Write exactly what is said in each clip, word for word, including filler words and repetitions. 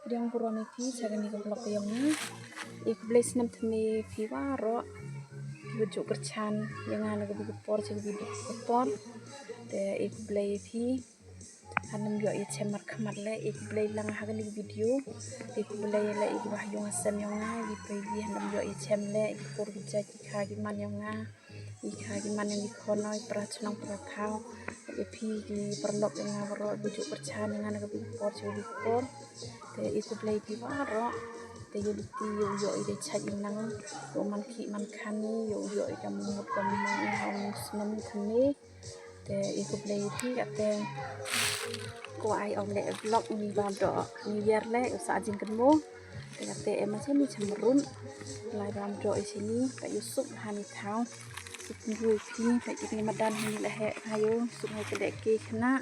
Pdiang burom i phi cha kani ka vlog yong nga. I khublei snem thymme phi waroh kiwa jooh pyrchan ya nga na ka bynta ka por cha ka bynta ka por. Te i khublei phi. Hanam yoh ya chem markhmat le, i khublei lang ha kani ka video. I khublei le i kiwa ha yung ha sem yong nga, i phi i hanam yoh ya chem le, i ki por ki jait ki kha ki man yong nga. I kha ki man yong ki khon, i para chnong para thaw, i phi ki paralok yong nga waroh, i jooh pyrchan ya nga na ka bynta ka por cha ka bynta ka por. Te i khublei phi waroh. Te yow liti yow yoh i de chait i nang, yow man khih man khan i, yow yoh i kam mut kam mang i ha u snem thymme. Te i khublei phi. Kate ko ai ong le vlog ni bam doh ni yer le u sa jingkynmaw. Te kate em ma chini cham run lai bam doh i chini, ka yow suk ha ni thaw. Suk yow phi, ka i ni madan ha ni le he ha yow suk ha ka de ki khana.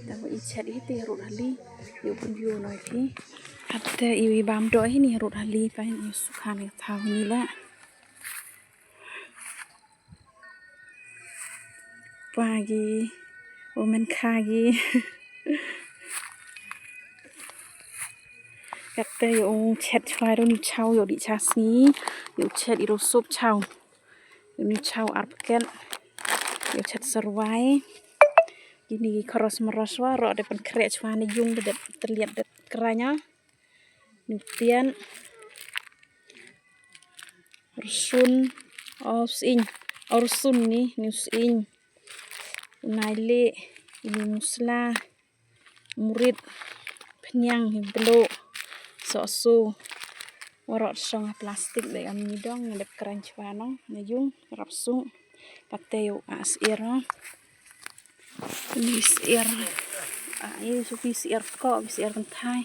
Te i chet i te rut hali yow pun yow noi phi. Kate i bam doh i ni rut hali pa yow suk ha ni thaw ni le. Pwa gi, u men kha gi. Kate yow chet chwa i ru ni chaw yow di cha sngi, yow chet i ru sup chaw. Yow ni chaw ar paket, yow chet sarwai. Ini ki khoros maros waroh de pynkhreh chwa ni yung de, de tliat de kranya. Ni tian. Rsun, o sing, o rsun ni, ni sing. Nai le, ini musla, murit, pniang, hi blo, so so. Waroh song ha plastik de kam ni dong, dep kran chwa nong, na yung, rap sung. Kate yow a sier, ni sier. A, i su ki sier ko, ki sier kynthai.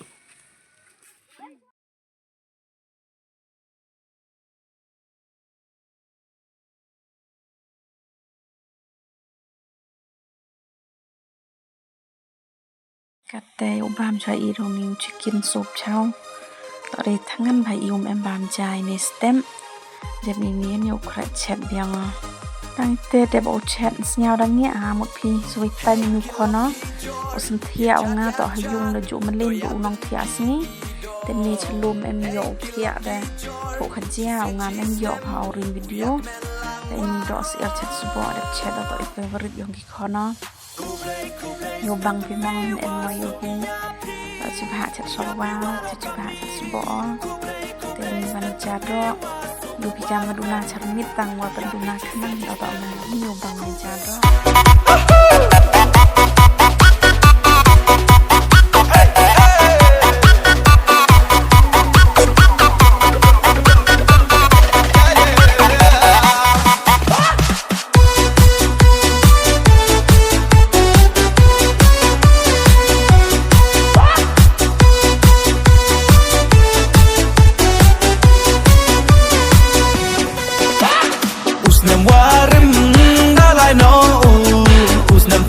Kate u bam chwa i rong ni u chicken soup chaw. To re thangan bha i um em bam chai ne stem. Dep ni ni ni u khreh chet biang. Tang te dep u chet sñiaw dang ngi a mut phi sui tai ni u khon o. U sñiaw nga to ha yung da ju mlin du u nong thiah sngi. Te ni chalum em yoh u thiah da. Thok khajia u ngam em yoh bha u ring video. Te ni doh sier chet suboh dep chet da to i favorite yong ki khon o. Yow bang phi mong em mo yow phi. Chibha chet sorwa, chibha chet suboh. Te ni wan cha doh. Yow phi kam duna char mit tang wa duna khnang da to na ni yow bang ni cha doh. Usnem warim dalai no, usnem